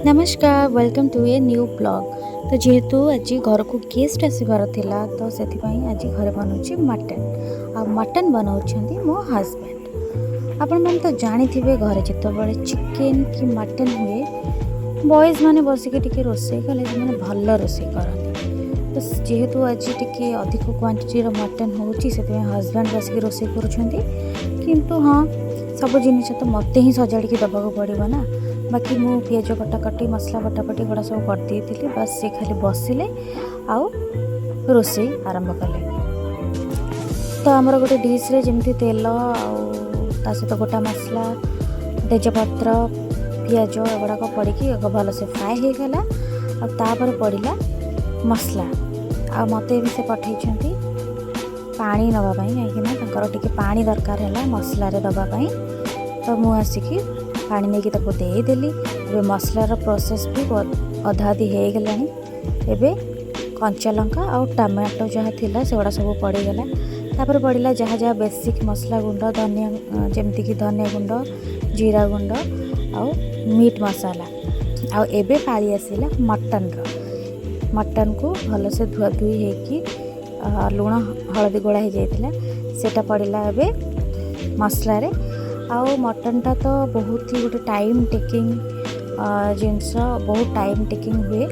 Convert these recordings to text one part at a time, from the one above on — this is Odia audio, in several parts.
ନମସ୍କାର, welcome to a new vlog। ତ ଯେହେତୁ ଆଜି ଘରକୁ ଗେଷ୍ଟ ଆସିବାର ଥିଲା, ତ ସେଥିପାଇଁ ଆଜି ଘରେ ବନାଉଛି ମଟନ୍। ଆଉ ମଟନ୍ ବନାଉଛନ୍ତି ମୋ ହଜବେଣ୍ଡ। ଆପଣମାନେ ତ ଜାଣିଥିବେ, ଘରେ ଯେତେବେଳେ ଚିକେନ୍ କି ମଟନ୍ ହୁଏ, ବଏଜ୍ ମାନେ ବସିକି ଟିକେ ରୋଷେଇ କଲେ ସେମାନେ ଭଲ ରୋଷେଇ କରନ୍ତି। ତ ଯେହେତୁ ଆଜି ଟିକେ ଅଧିକ କ୍ୱାଣ୍ଟିଟିର ମଟନ୍ ହେଉଛି, ସେଥିପାଇଁ ହଜବେଣ୍ଡ ବସିକି ରୋଷେଇ କରୁଛନ୍ତି। କିନ୍ତୁ ହଁ, ସବୁ ଜିନିଷ ତ ମୋତେ ହିଁ ସଜାଡ଼ିକି ଦେବାକୁ ପଡ଼ିବ ନା। ବାକି ମୁଁ ପିଆଜ କଟାକଟି, ମସଲା ବଟାବଟି ଏଗୁଡ଼ା ସବୁ କରିଦେଇଥିଲି। ବାସ୍, ସେ ଖାଲି ବସିଲେ ଆଉ ରୋଷେଇ ଆରମ୍ଭ କଲେ। ତ ଆମର ଗୋଟେ ଡିଶ୍ରେ ଯେମିତି ତେଲ ଆଉ ତା ସହିତ ଗୋଟା ମସଲା, ତେଜପତ୍ର, ପିଆଜ ଏଗୁଡ଼ାକ ପଡ଼ିକି ଆଗ ଭଲସେ ଫ୍ରାଏ ହେଇଗଲା ଆଉ ତାପରେ ପଡ଼ିଲା ମସଲା। ଆଉ ମୋତେ ବି ସେ ପଠେଇଛନ୍ତି ପାଣି ନେବା ପାଇଁ, କାହିଁକିନା ତାଙ୍କର ଟିକେ ପାଣି ଦରକାର ହେଲା ମସଲାରେ ଦେବା ପାଇଁ। ତ ମୁଁ ଆସିକି ପାଣି ନେଇକି ତାକୁ ଦେଇଦେଲି। ଏବେ ମସଲାର ପ୍ରୋସେସ୍ ବି ଅଧା ଅଧି ହେଇଗଲାଣି। ଏବେ କଞ୍ଚା ଲଙ୍କା ଆଉ ଟମାଟୋ ଯାହା ଥିଲା, ସେଗୁଡ଼ା ସବୁ ପଡ଼ିଗଲା। ତାପରେ ପଡ଼ିଲା ଯାହା ଯାହା ବେସିକ୍ ମସଲା ଗୁଣ୍ଡ, ଧନିଆ, ଯେମିତିକି ଧନିଆ ଗୁଣ୍ଡ, ଜିରା ଗୁଣ୍ଡ ଆଉ ମିଟ୍ ମସଲା। ଆଉ ଏବେ ପାଳି ଆସିଲା ମଟନ୍ର। ମଟନ୍କୁ ଭଲସେ ଧୁଆଧୁଇ ହେଇକି ଲୁଣ ହଳଦୀ ଗୋଳା ହେଇଯାଇଥିଲା, ସେଇଟା ପଡ଼ିଲା ଏବେ ମସଲାରେ। ଆଉ ମଟନ୍ଟା ତ ବହୁତ ହି ଗୋଟେ ଟାଇମ୍ ଟେକିଂ ଜିନିଷ, ବହୁତ ଟାଇମ୍ ଟେକିଂ ହୁଏ।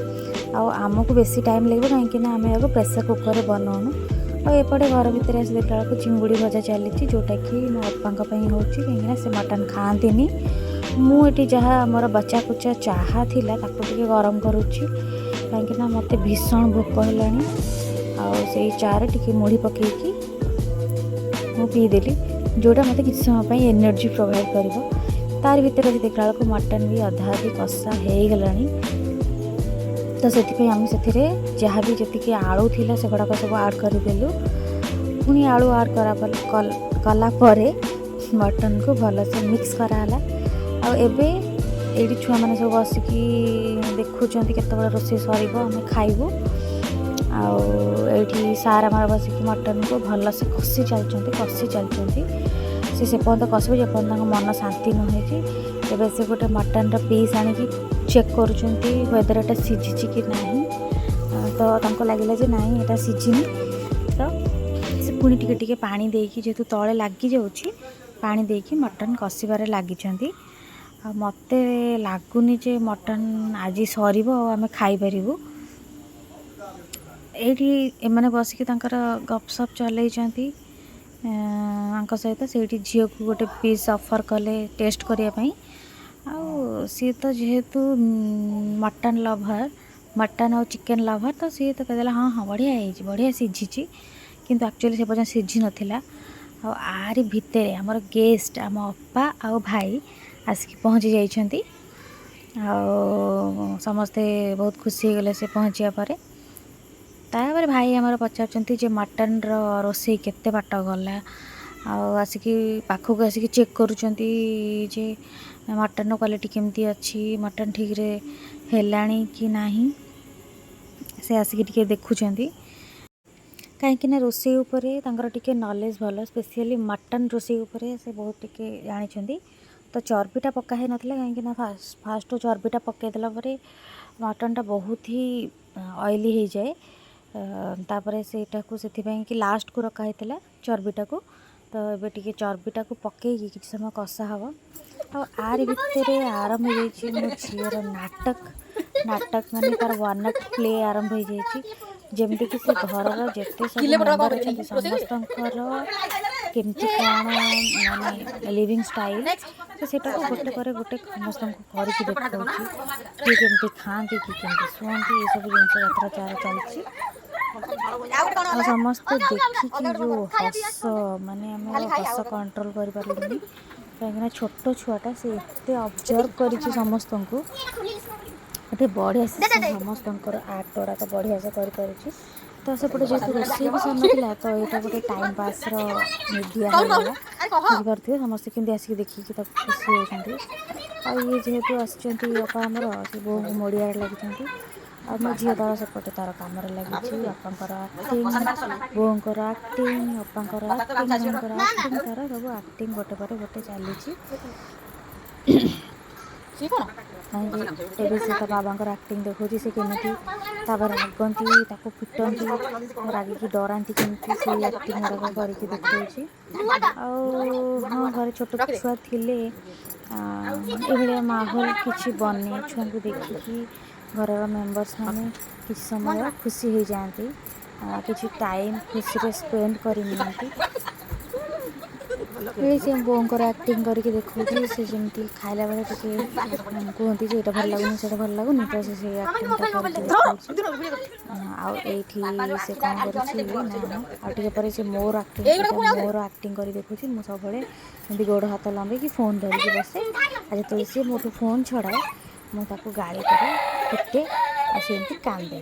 ଆଉ ଆମକୁ ବେଶୀ ଟାଇମ୍ ଲାଗିବ, କାହିଁକିନା ଆମେ ଏହାକୁ ପ୍ରେସର୍ କୁକର୍ରେ ବନଉନୁ। ଆଉ ଏପଟେ ଘର ଭିତରେ ଆସି ଦେଖିଲା ବେଳକୁ ଚିଙ୍ଗୁଡ଼ି ଭଜା ଚାଲିଛି, ଯେଉଁଟାକି ମୋ ଅପାଙ୍କ ପାଇଁ ହେଉଛି, କାହିଁକିନା ସେ ମଟନ୍ ଖାଆନ୍ତିନି। ମୁଁ ଏଠି ଯାହା ଆମର ବଚା କୁଚା ଚାହା ଥିଲା, ତାକୁ ଟିକେ ଗରମ କରୁଛି, କାହିଁକିନା ମୋତେ ଭୀଷଣ ଭୋକ ହେଲାଣି। ଆଉ ସେଇ ଚାରେ ଟିକେ ମୁଢ଼ି ପକାଇକି ମୁଁ ପିଇଦେଲି, ଯେଉଁଟା ମୋତେ କିଛି ସମୟ ପାଇଁ ଏନର୍ଜି ପ୍ରୋଭାଇଡ଼ କରିବ। ତାରି ଭିତରେ ଆସି ଦେଖିଲା ବେଳକୁ ମଟନ୍ ବି ଅଧା ଅଧି କଷା ହେଇଗଲାଣି। ତ ସେଥିପାଇଁ ଆମେ ସେଥିରେ ଯାହା ବି ଯେତିକି ଆଳୁ ଥିଲା, ସେଗୁଡ଼ାକ ସବୁ ଆଡ଼୍ କରିଦେଲୁ। ପୁଣି ଆଳୁ ଆଡ଼୍ କଲା ପରେ ମଟନ୍କୁ ଭଲସେ ମିକ୍ସ କରାହେଲା। ଆଉ ଏବେ ଏଇଠି ଛୁଆମାନେ ସବୁ ବସିକି ଦେଖୁଛନ୍ତି କେତେବେଳେ ରୋଷେଇ ସରିବ, ଆମେ ଖାଇବୁ। ଆଉ ଏଇଠି ସାର୍ ଆମର ବସିକି ମଟନ୍କୁ ଭଲସେ କଷି ଚାଲିଛନ୍ତି, କଷି ଚାଲିଛନ୍ତି। ସେ ପର୍ଯ୍ୟନ୍ତ କଷିବେ ଯେପର୍ଯ୍ୟନ୍ତ ତାଙ୍କ ମନ ଶାନ୍ତି ନ ହେଇଛି। ଏବେ ସେ ଗୋଟେ ମଟନ୍ର ପିସ୍ ଆଣିକି ଚେକ୍ କରୁଛନ୍ତି ୱେଦର୍ ଏଇଟା ସିଝିଛି କି ନାହିଁ। ତ ତାଙ୍କୁ ଲାଗିଲା ଯେ ନାହିଁ, ଏଇଟା ସିଝିନି। ତ ସେ ପୁଣି ଟିକେ ଟିକେ ପାଣି ଦେଇକି, ଯେହେତୁ ତଳେ ଲାଗିଯାଉଛି, ପାଣି ଦେଇକି ମଟନ୍ କଷିବାରେ ଲାଗିଛନ୍ତି। ଆଉ ମୋତେ ଲାଗୁନି ଯେ ମଟନ୍ ଆଜି ସରିବ ଆଉ ଆମେ ଖାଇପାରିବୁ। ଏଇଠି ଏମାନେ ବସିକି ତାଙ୍କର ଗପସପ୍ ଚଲେଇଛନ୍ତି ଆଙ୍କ ସହିତ। ସେଇଠି ଝିଅକୁ ଗୋଟେ ପିସ୍ ଅଫର୍ କଲେ ଟେଷ୍ଟ କରିବା ପାଇଁ। ଆଉ ସିଏ ତ ଯେହେତୁ ମଟନ୍ ଲଭର୍, ମଟନ୍ ଆଉ ଚିକେନ୍ ଲଭର୍, ତ ସିଏ ତ କହିଦେଲା, "ହଁ ହଁ, ବଢ଼ିଆ ହେଇଛି, ବଢ଼ିଆ ସିଝିଛି।" କିନ୍ତୁ ଆକ୍ଚୁଆଲି ସେ ପର୍ଯ୍ୟନ୍ତ ସିଝି ନଥିଲା। ଆଉ ଆରି ଭିତରେ ଆମର ଗେଷ୍ଟ, ଆମ ଅପା ଆଉ ଭାଇ ଆସିକି ପହଞ୍ଚି ଯାଇଛନ୍ତି। ଆଉ ସମସ୍ତେ ବହୁତ ଖୁସି ହେଇଗଲେ ସେ ପହଞ୍ଚିବା ପରେ। ତାପରେ ଭାଇ ଆମର ପଚାରୁଛନ୍ତି ଯେ ମଟନ୍ର ରୋଷେଇ କେତେ ବାଟ ଗଲା, ଆଉ ଆସିକି ପାଖକୁ ଆସିକି ଚେକ୍ କରୁଛନ୍ତି ଯେ ମଟନ୍ର କ୍ୱାଲିଟି କେମିତି ଅଛି, ମଟନ୍ ଠିକ୍ରେ ହେଲାଣି କି ନାହିଁ, ସେ ଆସିକି ଟିକେ ଦେଖୁଛନ୍ତି। କାହିଁକିନା ରୋଷେଇ ଉପରେ ତାଙ୍କର ଟିକେ ନଲେଜ୍ ଭଲ, ସ୍ପେସିଆଲି ମଟନ୍ ରୋଷେଇ ଉପରେ ସେ ବହୁତ ଟିକେ ଜାଣିଛନ୍ତି। ତ ଚର୍ବିଟା ପକା ହେଇନଥିଲା, କାହିଁକିନା ଫାଷ୍ଟ ଚର୍ବିଟା ପକାଇଦେଲା ପରେ ମଟନ୍ଟା ବହୁତ ହି ଅଏଲି ହେଇଯାଏ। ତାପରେ ସେଇଟାକୁ ସେଥିପାଇଁ କି ଲାଷ୍ଟକୁ ରଖା ହେଇଥିଲା ଚର୍ବିଟାକୁ। ତ ଏବେ ଟିକେ ଚର୍ବିଟାକୁ ପକାଇକି କିଛି ସମୟ କଷା ହେବ। ଆଉ ଆରି ଭିତରେ ଆରମ୍ଭ ହେଇଯାଇଛି ମୋ ଝିଅର ନାଟକ। ନାଟକ ମାନେ ତାର ୱାନ୍ ଆକ୍ଟ ପ୍ଲେ ଆରମ୍ଭ ହେଇଯାଇଛି। ଯେମିତିକି ସେ ଘରର ଯେତେ ସବୁ ମେମ୍ବର ଅଛନ୍ତି, ସମସ୍ତଙ୍କର କେମିତି କ'ଣ ମାନେ ଲିଭିଂ ଷ୍ଟାଇଲ୍, ତ ସେଇଟାକୁ ଗୋଟେ ପରେ ଗୋଟେ ସମସ୍ତଙ୍କୁ କରିକି ଦେଖାଉଛି। କିଏ କେମିତି ଖାଆନ୍ତି, କିଏ କେମିତି ଶୁଅନ୍ତି, ଏସବୁ ଜିନିଷ ଯାତ୍ରା ତାର ଚାଲିଛି। ଆଉ ସମସ୍ତେ ଦେଖିକି ଯେଉଁ ହସ, ମାନେ ଆମେ ଆଉ ହସ କଣ୍ଟ୍ରୋଲ୍ କରିପାରିଲୁନି, କାହିଁକିନା ଛୋଟ ଛୁଆଟା ସେ ଏତେ ଅବଜର୍ଭ କରିଛି ସମସ୍ତଙ୍କୁ, ଏତେ ବଢ଼ିଆ ସେ ସମସ୍ତଙ୍କର ଆକ୍ଟ ଗୁଡ଼ାକ ବଢ଼ିଆ ସେ କରିପାରୁଛି। ତ ସେପଟେ ଯେହେତୁ ରୋଷେଇ ବି ସରିନଥିଲା, ତ ଏଇଟା ଗୋଟେ ଟାଇମ୍ ପାସ୍ର ମିଡ଼ିଆ ହେଇଗଲା। ବୁଝିପାରୁଥିବେ ସମସ୍ତେ କେମିତି ଆସିକି ଦେଖିକି ତାକୁ ଖୁସି ହେଉଛନ୍ତି। ଆଉ ଇଏ ଯେହେତୁ ଆସିଛନ୍ତି ଅପା ଆମର, ସେ ବୋଉଙ୍କୁ ମୋଡ଼ିଆରେ ଲାଗିଛନ୍ତି। ଆଉ ମୋ ଝିଅ ତାର ସେପଟେ ତାର କାମରେ ଲାଗିଛି। ବାପାଙ୍କର ଆକ୍ଟିଂ, ବୋଉଙ୍କର ଆକ୍ଟିଂ, ଅପାଙ୍କର ଆକ୍ଟିଂ, ଭାଇଙ୍କର ଆକ୍ଟିଂ, ତାର ସବୁ ଆକ୍ଟିଂ ଗୋଟେ ପରେ ଗୋଟେ ଚାଲିଛି। ସିଏ କ'ଣ? କାହିଁକି ଏବେ ସେ ତା ବାବାଙ୍କର ଆକ୍ଟିଂ ଦେଖାଉଛି। ସେ କେମିତି ତା ବାବା ରାଗନ୍ତି, ତାକୁ ପିଟନ୍ତି, ରାଗିକି ଡରାନ୍ତି କେମିତି, ସେଇ ଆକ୍ଟିଂ ଗୁଡ଼ାକ କରିକି ଦେଖାଉଛି। ଆଉ ହଁ, ଘରେ ଛୋଟ ଛୁଆ ଥିଲେ ଏଭଳିଆ ମାହୋଲ କିଛି ବନେ। ଛୁଆଙ୍କୁ ଦେଖିକି ଘରର ମେମ୍ବର୍ସ ମାନେ କିଛି ସମୟ ଖୁସି ହେଇଯାଆନ୍ତି, କିଛି ଟାଇମ୍ ଖୁସିରେ ସ୍ପେଣ୍ଡ କରିନିଅନ୍ତି। ଏଇ ସେ ବୋଉଙ୍କର ଆକ୍ଟିଂ କରିକି ଦେଖାଉଛି। ସେ ଯେମିତି ଖାଇଲା ବେଳେ ଟିକେ କୁହନ୍ତି ଯେ ଏଇଟା ଭଲ ଲାଗୁନି, ସେଇଟା ଭଲ ଲାଗୁନି, ତ ସେ ସେଇ ଆକ୍ଟିଂଟା କରିକି ଦେଖାଉଛି। ଆଉ ଏଇଠି ସେ କ'ଣ କରୁଛି ନା, ଆଉ ଟିକେ ପରେ ସେ ମୋର ଆକ୍ଟିଂ, ସେଇଟା ମୋର ଆକ୍ଟିଂ କରି ଦେଖୁଛି। ମୁଁ ସବୁବେଳେ ଏମିତି ଗୋଡ଼ ହାତ ଲମ୍ବେଇକି ଫୋନ୍ ଧରିକି ବସେ, ଆଉ ଯେତେବେଳେ ସିଏ ମୋଠୁ ଫୋନ୍ ଛଡ଼ାଏ, ମୁଁ ତାକୁ ଗାଳି କରେ, ପିଟେ ଆଉ ସେ ଏମିତି କାନ୍ଦେ।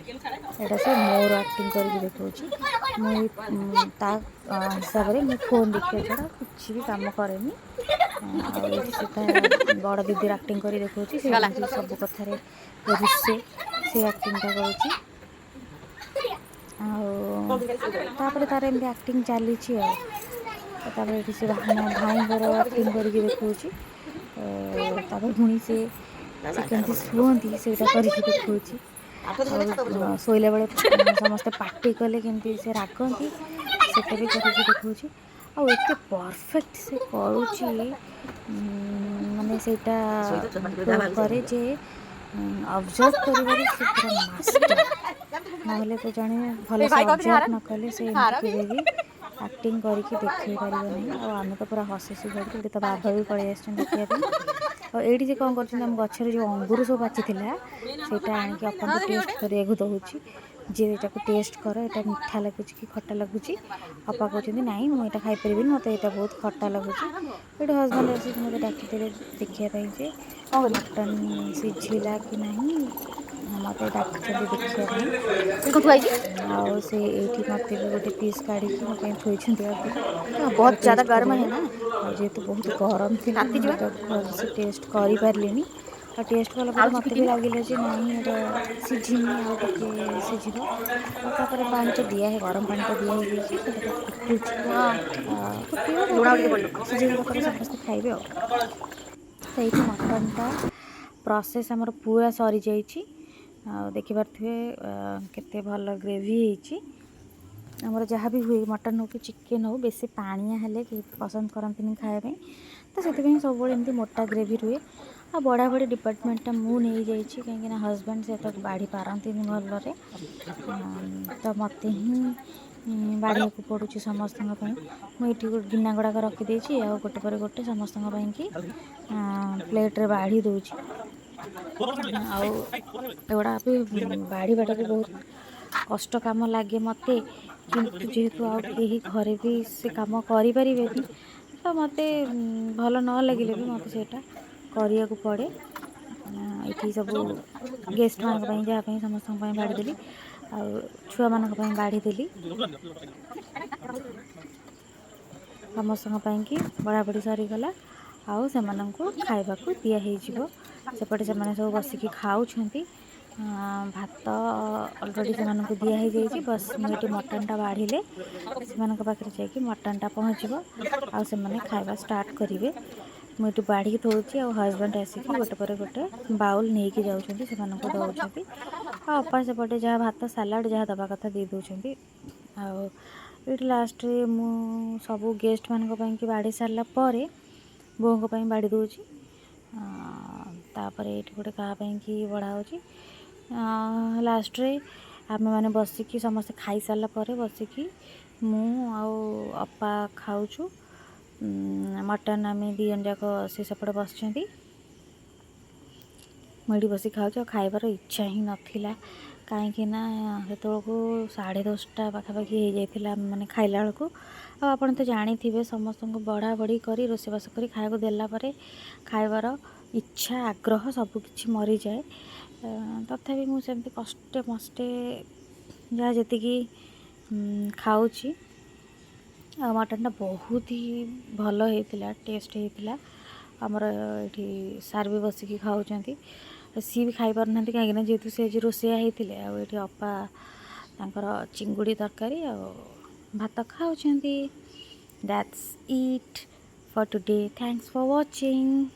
ଏଇଟା ସେ ମୋର ଆକ୍ଟିଂ କରିକି ଦେଖାଉଛି। ମୁଁ ଏଇ ତା ହିସାବରେ ମୁଁ ଫୋନ୍ ଦେଖିବା ଛଡ଼ା ଆଉ କିଛି ବି କାମ କରେନି। ଆଉ ଏଇଠି ସେ ତା ବଡ଼ ଦିଦିର ଆକ୍ଟିଂ କରି ଦେଖାଉଛି। ସେ ଯେମିତି ସବୁ କଥାରେ ରୁଷେ, ସେ ଆକ୍ଟିଂଟା କରୁଛି। ଆଉ ତାପରେ ତାର ଏମିତି ଆକ୍ଟିଂ ଚାଲିଛି। ଆଉ ତାପରେ ଏଠି ସେ ମୋ ଭାଇଙ୍କର ଆକ୍ଟିଂ କରିକି ଦେଖାଉଛି। ତାପରେ ପୁଣି ସେ କେମିତି ଶୁଅନ୍ତି, ସେଇଟା କରିକି ଦେଖାଉଛି। ଆଉ ଶୋଇଲା ବେଳେ ସମସ୍ତେ ପାଟି କଲେ କେମିତି ସେ ରାଗନ୍ତି, ସେଇଟା ବି କରିକି ଦେଖାଉଛି। ଆଉ ଏତେ ପରଫେକ୍ଟ ସେ କରୁଛି, ମାନେ ସେଇଟା ପ୍ରୁଭ୍ କରେ ଯେ ଅବଜର୍ଭ କରିବାରେ ସେ ପୁରା ମାଷ୍ଟର। ନହେଲେ ତ ଜଣେ ଭଲସେ ଅବଜର୍ଭ ନ କଲେ ସେ ଏମିତି କେବେ ବି ଆକ୍ଟିଂ କରିକି ଦେଖେଇ ପାରିବ ନାହିଁ। ଆଉ ଆମେ ତ ପୁରା ହସି ହସି ଗଡ଼ୁଛୁ। ଏଠି ତା ବାବା ବି ପଳେଇ ଆସିଛନ୍ତି ଦେଖିବା ପାଇଁ। ଆଉ ଏଇଠି ସେ କ'ଣ କରୁଛନ୍ତି, ଆମ ଗଛରେ ଯେଉଁ ଅଙ୍ଗୁର ସବୁ ପାଚିଥିଲା, ସେଇଟା ଆଣିକି ଅପାଙ୍କୁ ଟେଷ୍ଟ କରିବାକୁ ଦେଉଛି ଯେ ଏଇଟାକୁ ଟେଷ୍ଟ କର, ଏଇଟା ମିଠା ଲାଗୁଛି କି ଖଟା ଲାଗୁଛି? ଅପା କହୁଛନ୍ତି, ନାଇଁ, ମୁଁ ଏଇଟା ଖାଇପାରିବିନି, ମୋତେ ଏଇଟା ବହୁତ ଖଟା ଲାଗୁଛି। ଏଇଠି ହଜବେଣ୍ଡ ଆସିକି ମୋତେ ଡାକିଦେଲେ ଦେଖିବା ପାଇଁ ଯେ ମଟନ୍ ସିଝିଲା କି ନାହିଁ। ମୋତେ ଡାକିଛନ୍ତି ଦେଖିବା ପାଇଁ। ଆଉ ସେ ଏଇଠି ମୋତେ ବି ଗୋଟେ ପିସ୍ କାଢ଼ିକି ମୋ ପାଇଁ ଥୋଇଛନ୍ତି ଆଗରୁ। बहुत ज़्यादा ଟେଷ୍ଟ गर्म है କରିବାକୁ। ନା। ଆଉ ଯେହେତୁ ବହୁତ ଗରମ ଥିଲା, ମୁଁ ଏଇଟାକୁ ଭଲସେ ଟେଷ୍ଟ କରିପାରିଲିନି। ଆଉ ଟେଷ୍ଟ କଲା ପରେ ମୋତେ ବି ଲାଗିଲା ଯେ ନାଇଁ, ଏଇଟା ସିଝିନି, ଆଉ ଟିକେ ସିଝିବ। ଆଉ ତାପରେ ପାଣି ତ ଦିଆ ହେଇ ଗରମ ପାଣି ତ ଦିଆ ହେଇଯାଇଛି, ସେଇଟା ତ ଫୁଟୁଛି। ଫୁଟିବ, ତାପରେ ସିଝିଗଲା ପରେ ସମସ୍ତେ ଖାଇବେ। ଆଉ ତ ଏଇଠି ମଟନ୍ଟା ପ୍ରୋସେସ୍ ଆମର ପୁରା ସରିଯାଇଛି। ଆଉ ଦେଖିପାରୁଥିବେ କେତେ ଭଲ ଗ୍ରେଭି ହେଇଛି। ଆମର ଯାହା ବି ହୁଏ, ମଟନ୍ ହଉ କି ଚିକେନ୍ ହଉ, ବେଶୀ ପାଣିଆ ହେଲେ କେହି ପସନ୍ଦ କରନ୍ତିନି ଖାଇବା ପାଇଁ। ତ ସେଥିପାଇଁ ସବୁବେଳେ ଏମିତି ମୋଟା ଗ୍ରେଭି ରୁହେ। ଆଉ ବଢ଼ା ବଢ଼ି ଡିପାର୍ଟମେଣ୍ଟଟା ମୁଁ ନେଇଯାଇଛି, କାହିଁକିନା ହଜବେଣ୍ଡ ସେ ତ ବାଢ଼ି ପାରନ୍ତିନି ଭଲରେ। ତ ମୋତେ ହିଁ ବାଢ଼ିବାକୁ ପଡ଼ୁଛି ସମସ୍ତଙ୍କ ପାଇଁ। ମୁଁ ଏଇଠି ଗୋଟେ ଗିନା ଗୁଡ଼ାକ ରଖିଦେଇଛି ଆଉ ଗୋଟେ ପରେ ଗୋଟେ ସମସ୍ତଙ୍କ ପାଇଁକି ପ୍ଲେଟ୍ରେ ବାଢ଼ି ଦେଉଛି। ଆଉ ଏଗୁଡ଼ା ବି ବାଢ଼ିବାଟା ବି ବହୁତ କଷ୍ଟ କାମ ଲାଗେ ମୋତେ, କିନ୍ତୁ ଯେହେତୁ ଆଉ କେହି ଘରେ ବି ସେ କାମ କରିପାରିବେନି, ତ ମୋତେ ଭଲ ନ ଲାଗିଲେ ବି ମୋତେ ସେଇଟା କରିବାକୁ ପଡ଼େ। ଏଠି ସବୁ ଗେଷ୍ଟମାନଙ୍କ ପାଇଁ, ଯାହା ପାଇଁ, ସମସ୍ତଙ୍କ ପାଇଁ ବାଢ଼ିଦେଲି ଆଉ ଛୁଆମାନଙ୍କ ପାଇଁ ବାଢ଼ିଦେଲି। ସମସ୍ତଙ୍କ ପାଇଁକି ବଢ଼ାବଢ଼ି ସରିଗଲା ଆଉ ସେମାନଙ୍କୁ ଖାଇବାକୁ ଦିଆ ହେଇଯିବ। ସେପଟେ ସେମାନେ ସବୁ ବସିକି ଖାଉଛନ୍ତି। ଭାତ ଅଲରେଡ଼ି ସେମାନଙ୍କୁ ଦିଆ ହେଇଯାଇଛି। ବସ୍, ମୁଁ ଏଠି ମଟନ୍ଟା ବାଢ଼ିଲେ ସେମାନଙ୍କ ପାଖରେ ଯାଇକି ମଟନ୍ଟା ପହଞ୍ଚିବ ଆଉ ସେମାନେ ଖାଇବା ଷ୍ଟାର୍ଟ କରିବେ। ମୁଁ ଏଠି ବାଢ଼ିକି ଥୋଉଛି ଆଉ ହଜବେଣ୍ଡ ଆସିକି ଗୋଟେ ପରେ ଗୋଟେ ବାଉଲ୍ ନେଇକି ଯାଉଛନ୍ତି, ସେମାନଙ୍କୁ ଦେଉଛନ୍ତି। ଆଉ ଅପା ସେପଟେ ଯାହା ଭାତ, ସାଲାଡ଼ ଯାହା ଦେବା କଥା ଦେଇ ଦେଉଛନ୍ତି। ଆଉ ଏଇଠି ଲାଷ୍ଟରେ ମୁଁ ସବୁ ଗେଷ୍ଟମାନଙ୍କ ପାଇଁକି ବାଢ଼ି ସାରିଲା ପରେ ବୋଉଙ୍କ ପାଇଁ ବାଢ଼ି ଦେଉଛି। ତାପରେ ଏଇଠି ଗୋଟେ କାହା ପାଇଁକି ବଢ଼ା ହେଉଛି। ଲାଷ୍ଟରେ ଆମେମାନେ ବସିକି ସମସ୍ତେ ଖାଇସାରିଲା ପରେ ବସିକି ମୁଁ ଆଉ ଅପା ଖାଉଛୁ ମଟନ୍। ଆମେ ଦୁଇ ଜଣ ଯାକ, ସେ ସେପଟେ ବସିଛନ୍ତି, ମୁଁ ଏଇଠି ବସିକି ଖାଉଛି। ଆଉ ଖାଇବାର ଇଚ୍ଛା ହିଁ ନଥିଲା, କାହିଁକି ନା ସେତେବେଳକୁ 10:30 ପାଖାପାଖି ହେଇଯାଇଥିଲା ମାନେ ଖାଇଲା ବେଳକୁ। ଆଉ ଆପଣ ତ ଜାଣିଥିବେ, ସମସ୍ତଙ୍କୁ ବଢ଼ା ବଢ଼ି କରି, ରୋଷେଇବାସ କରି ଖାଇବାକୁ ଦେଲା ପରେ ଖାଇବାର ଇଚ୍ଛା, ଆଗ୍ରହ ସବୁ କିଛି ମରିଯାଏ। ତଥାପି ମୁଁ ସେମିତି କଷ୍ଟେ ମଷ୍ଟେ ଯାହା ଯେତିକି ଖାଉଛି। ଆଉ ମଟନ୍ଟା ବହୁତ ହି ଭଲ ହେଇଥିଲା, ଟେଷ୍ଟ ହେଇଥିଲା। ଆମର ଏଠି ସାର୍ ବି ବସିକି ଖାଉଛନ୍ତି, ସିଏ ବି ଖାଇପାରୁନାହାନ୍ତି, କାହିଁକିନା ଯେହେତୁ ସେ ଆଜି ରୋଷେଇଆ ହେଇଥିଲେ। ଆଉ ଏଠି ଅପା ତାଙ୍କର ଚିଙ୍ଗୁଡ଼ି ତରକାରୀ ଆଉ ଭାତ ଖାଉଛନ୍ତି। That's it for today. Thanks for watching.